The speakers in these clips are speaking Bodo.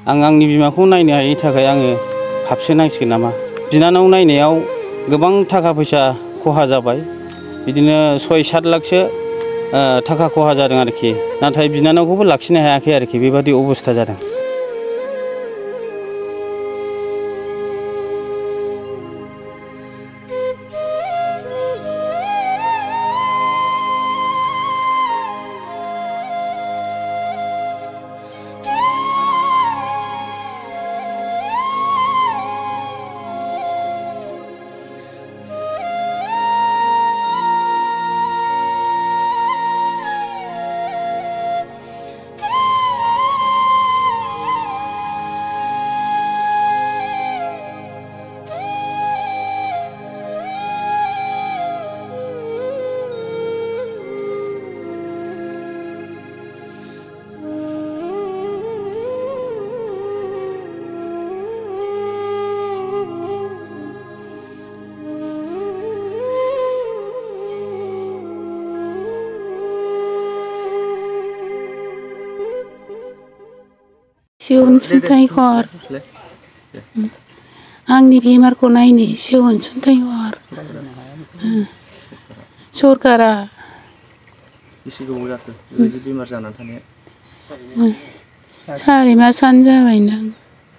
आंनि बिमाखौ नायनो हायैनि थाखाय आङो हाबसोनांसिगोन नामा। बिनानाव नायनायाव गोबां थाखा फैसा खहा जाबाय, बिदिनो 6-7 लाखसो थाखा खहा जादों आरोखि। नाथाय बिनानावखौबो लाखिनो हायाखै आरोखि, बेबादि अबस्था जादों। एसे अनसुंथाइ हर, आंनि बेमारखौ नायनो एसे अनसुंथाइ हर सरकारा। बेसे गोबाव जाखो बेबायदि बेमार जानानै थानाया? 4 मासानो जाबाय नों।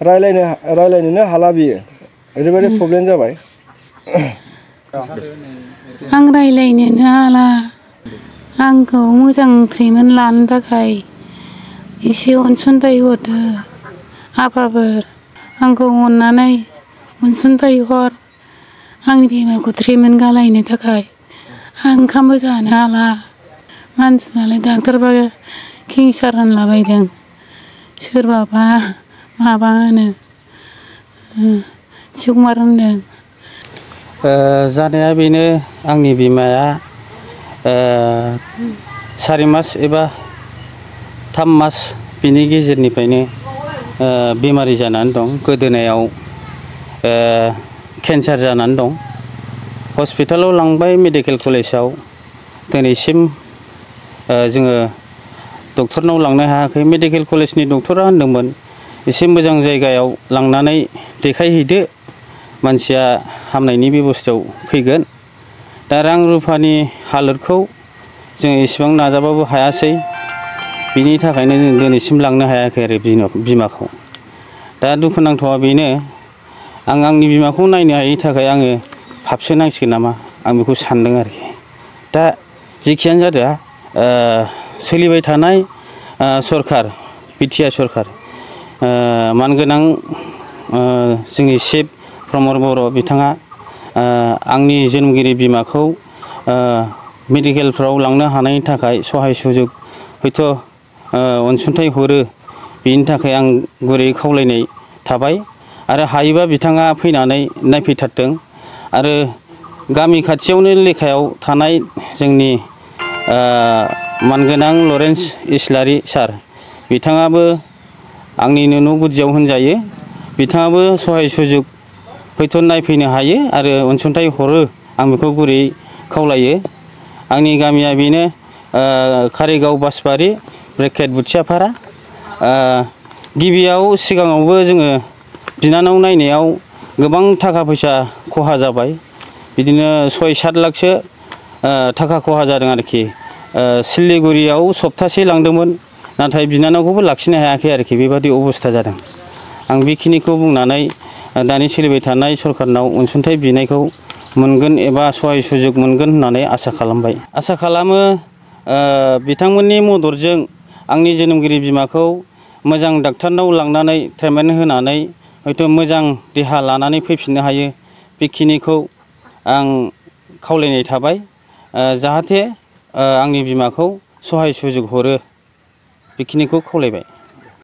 रायलायनोनो हाला बियो, ओरैबायदि प्रब्लेम जाबाय। आं रायलायनोनो हाला। आंखौ मोजां ट्रिटमेन्ट लानो थाखाय एसे अनसुंथाइ हरदो आफाफोर, आंखौ अननानै अनसुंथाइ हर आंनि बेमारखौ ट्रिटमेन्ट खालामनो थाखाय। आं ओंखामबो जानो हाला, मानसिफ्रालाय डाक्टारबा केन्सार होनलाबायदों, सोरबाबा माबा होनो टिउमार होनदों। जानाया बेनो, आंनि बिमाया 4 मास एबा 3 मास बिनि गेजेरनिफ्रायनो बेमारि जानानै दं। गोदोनायाव केन्सार जानानै दं। हस्पिटालाव लांबाय, मेडिकेल कलेजाव। दिनैसिम जोङो डक्टरनाव लांनो हायाखै। मेडिकेल कलेजनि डक्टरा होनदोंमोन एसे मोजां जायगायाव लांनानै देखायहैदो, मानसिया हामनायनि बेबस्थायाव फैगोन। दा रां रुफानि हालोदखौ जों एसेबां नाजाबाबो हायासै, बिनि थाखायनो जों दिनैसिम लांनो हायाखै आरो बिमाखौ। दा दुखुनांथावा बेनो, आंनि बिमाखौ नायनो हायैनि थाखाय आङो हाबसोनांसिगोन नामा, आं बेखौ सानदों आरोखि। दा जेखियानो जादोआ, सोलिबाय थानाय सरखार, बिटिआर सरखार, मानगोनां जोंनि चिफ प्रमद बर' बिथाङा आंनि जोनोमगिरि बिमाखौ मेडिकेलफ्राव लांनो हानायनि थाखाय सहाय सुजुग हयथ' अनसुंथाइ हरो, बिनि थाखाय आं गुरै खावलायनाय थाबाय। आरो हायोबा बिथाङा फैनानै नायफैथारथों। आरो गामि खाथियावनो लेखायाव थानाय जोंनि मानगोनां लरेन्स इस्लारि सार, बिथाङाबो आंनिनो न' गुदियाव होनजायो, बिथाङाबो सहाय सुजुग हयथ' नायफैनो हायो आरो अनसुंथाइ हरो, आं बेखौ गुरै खावलायो। आंनि गामिया बेनो कारिगाव बासबारि ब्रेकेट बोथियाफारा। गिबियाव सिगाङावबो जोङो बिनानाव नायनायाव गोबां थाखा फैसा खहा जाबाय, बिदिनो 6-7 लाखसो थाखा खहा जादों आरोखि। सिलिगुरियाव सप्तासे लांदोंमोन, नाथाय बिनानावखौबो लाखिनो हायाखै आरोखि, बेबादि अबस्था जादों। आं बेखिनिखौ बुंनानै दानि सोलिबाय थानाय सरखारनाव अनसुंथाइ बिनायखौ मोनगोन एबा सहाय सुजुग मोनगोन होननानै आसा खालामबाय। आसा खालामो बिथांमोननि मददजों आंनि जोनोमगिरि बिमाखौ मोजां डाक्टारनाव लांनानै ट्रिटमेन्ट होनानै हयथ' मोजां देहा लानानै फैफिननो हायो, बेखिनिखौ आं खावलायनाय थाबाय। जाहाथे आंनि बिमाखौ सहाय सुजुग हरो, बेखिनिखौ खावलायबाय।